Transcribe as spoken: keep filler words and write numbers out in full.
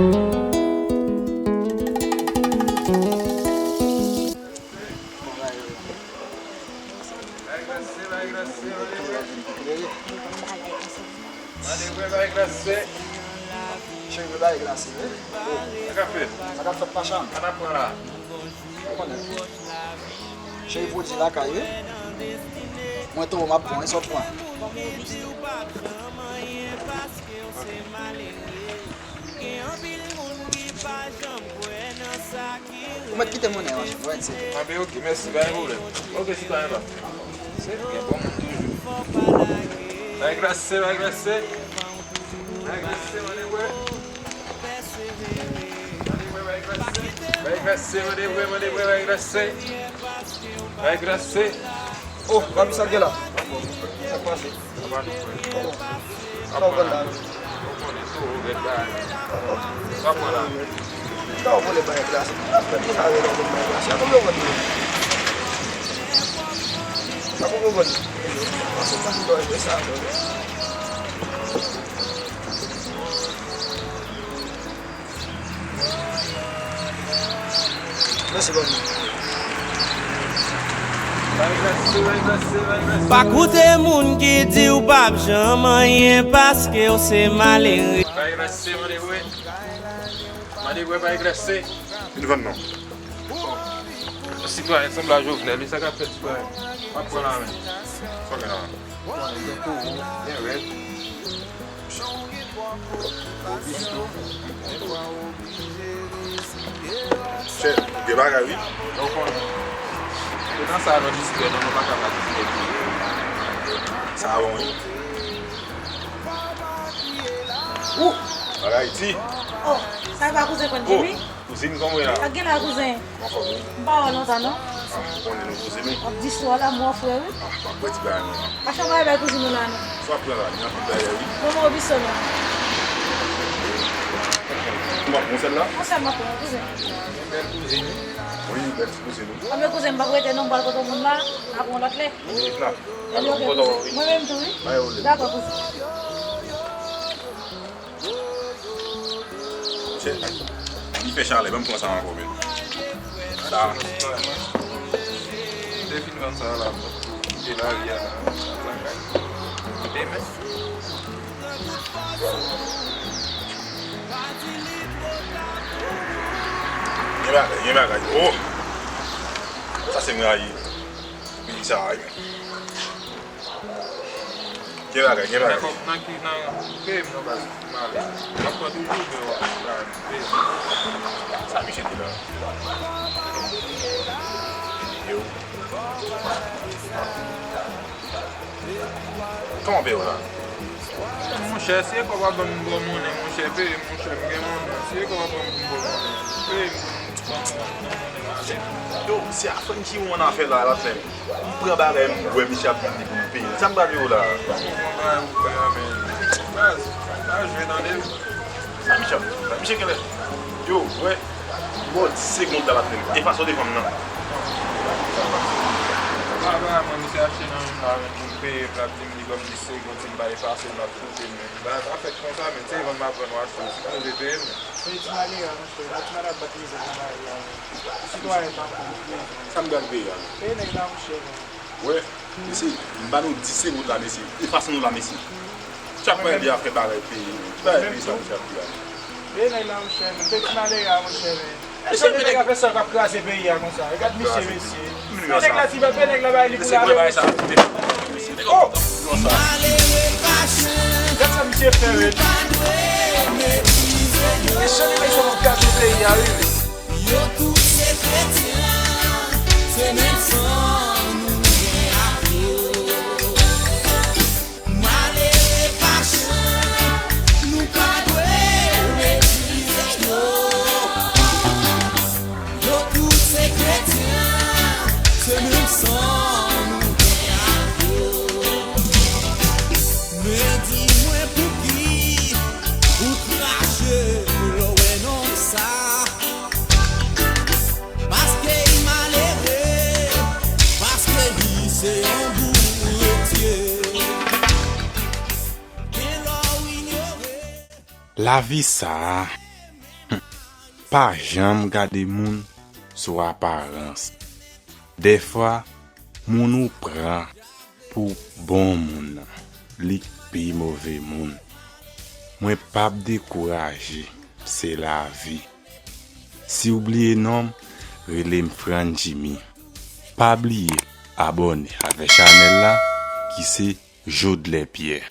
Bay grase, bay grase, bay grase. Mande vre, bay grase. Cheri, bay grase, wi. Sa k ap fèt? Sa k ap fèt, machann? Sa n ap pran la? Ou konnen. Cheri, pwodui lakay, wi. Mwen tou, m ap pran, wi, sa w pran. Ou mèt kite monnen an, frè, se. Anben, ok, mèsi, pa gen pwoblèm. Ok, sitwayen pa. Se gen bon moun toujou. Bay grase, bay grase. Bay grase, mande vre. Mande vre, bay grase. Bay grase, mande vre, mande vre, bay grase. Bay grase. Oh, Gaby, sa k gen la? Sa k pase? Apa nou, frè. Sa w konn la? Ou konnen tou, ou ret la. Sa w pran la? Sa w vole bay glase? Sa w vole bay glase? Sa konbyen w vole? Sa konbyen w vole? Pase w pase dò e sa, non. Mèsi, bòs. Pa koute moun ki di w p ap janm anyen paske w se malere. Bay grase, mande vre. Mande vre, bay grase. Vin vann non. Sitwayen sanble a Jovenel, wi, sa k ap fèt, sitwayen? M ap pran la men. Sa w gen la? Konnen gen towo, gen rèd. Chè, gen bagay wi. Donk, konnen. Se nan sa nou distrè nou, nou pa ka pa distrè tou. Sa bon wi. Ou! Bagay di. Oh, sa e pa kouzen Kòn Jimmy? Kouzin, kòman w ye la? Sa k gen la, kouzen? M anfòm wi. M pa wè w lontan non. Ah, ou konnen nou kouzin wi. W ap di sou la, mò frè wi. Ah, m ap wè ti bagay nou la. Pa chanm ale bay kouzin nou la non. Sa w ap pran la, gen anpil bagay wi. Bon, mwen obi sou la. Ou ap pran sèl la? Yon sèl m ap pran, kouzen. Yon bèl kouzin wi. Wi, bèl ti kouzin wi. Anben kouzen, m p ap rete non, m pral kote yon moun la, m ap pran lòt lè. Wi, la. Epi, ok, kouzen. Mwen menm tou wi. Dakò, kouzen. Chè, li fè chalè, ban m pran sa ankò, men. Sa. Mwen te fin vann sa la, mwen kite lari a la, lakay. Demen. Gen bagay, gen bagay. Oh! Sa se mwen rayi. Peyi sa a, wi. Gen bagay, gen bagay. Nan kòb, nan ki, nan peyi m nan baz, m ale. M ap pran toujou men w ap pran peyi m. Sa misye di la? Yo. Kòman w peye w la? Monchè, si e kòb w ap ban m, m ba w monnen, monchè, peye m, monchè, m gen monnen. Si e kòb w ap ban m pou m ba w monnen, peye m pou m, pou m, pou m, pou m, pou m ale. Yo, se afranchi ou ann afè la, l ap fè m. M pran bagay m, m wè misye ap vin li pou m peye l. Sa m pral peye w la? Ou pran bagay ou peye a, men. Baz, pa jwe, tande. Sa misye ap, sa misye genlè. Yo, wè. Bon, dis segonn la, patnè m. Efase w devan m nan. Sa pa, sa pa. Sa pa, mwen, misye achte nan menm la, men pou m peye, l ap di m li ban m dis segonn, si m pa efase l, l ap koute m, men. Bagay pa fèt konsa, men. Se vann m ap vann ou achte, ou sipoze peye m. Peye ti malere a, monchè. Ti malere ap bat mizè nan lari a, men. Sitwayen pa konn. Sa m pral peye a, men? Peye nèg la, monchè, men. Wè, mesye, m ba nou dis segonn la, mesye. Efase nou la, mesye. Chak mwen li a fè bagay peyi. Bagay peyi sa, mesye, ap di la. Peye nèg la, monchè, men. Peye ti malere a, monchè, men. Mesye, nèg la fè sa k ap kraze peyi a konsa. Gad misye, mesye. Peye nèg la, ti bèl, peye nèg la, bay li pou l ale, mesye. Oh! Gad sa misye fè, wi. Mesye, nèg la, sa k ap kraze peyi a, wi. Yo tout se kretyen, se menm san nou gen ak yo. Malere pa chan, nou pa dwe meprize yo. Yo tout se kretyen, se menm san nou gen ak yo. Men di mwen pouki ou krache lè w wè nonm sa. Paske li malere, paske li se yon bourentye. Gen lè w inyore. Lavi sa a. Pa janm gade moun sou aparans. Dèfwa, moun ou pran pou bon moun nan, li k pi move moun. Mwen p ap dekouraje, se lavi. Si w bliye non m, rele m Franjimmy. Pa bliye abòne avè chanèl la ki se Jodlè Pierre.